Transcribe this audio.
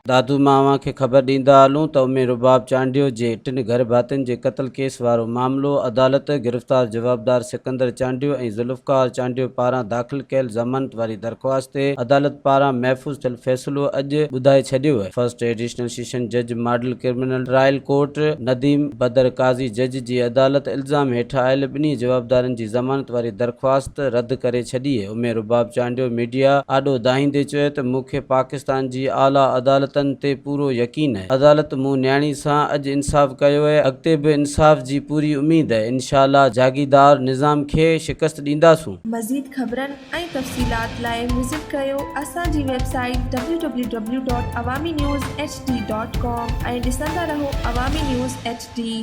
دادو مان اوهان کي خبر ڏيندا هلون ته امي رباب چانڊيو جي ٽن گهر ڀاتين جي قتل ڪيس وارو معاملو عدالت گرفتار جوابدار سڪندر چانڊيو ۽ ذوالفقار چانڊيو پاران داخل ڪيل ضمانت واري درخواست تي عدالت پاران محفوظ ٿيل فيصلو اڄ ٻڌائي ڇڏيو. فرسٽ ايڊيشنل سيشن جج model criminal trial court Nadeem بدر قاضي جج جي عدالت الزام هيٺ آيل ٻنهي جوابدارن جي ضمانت واري درخواست رد ڪري ڇڏي. امي رباب چانڊيو ميڊيا آڏو دانهيندي چيو ته مون کي پاڪستان جي اعليٰ عدالتن تي پورو يقين اهي، عدالت مون نياڻي سان اڄ انصاف ڪيو اهي، اڳتي به انصاف جي پوري اميد اهي، انشاء الله جاگيردار نظام کي شڪست ڏينداسون. مزيد خبرن ۽ تفصيلات لاء وزٽ ڪريو اسان جي website W W W dot Awami news H D dot com ۽ ڏسندا رهو عوامي نيوز ايڇ ڊي.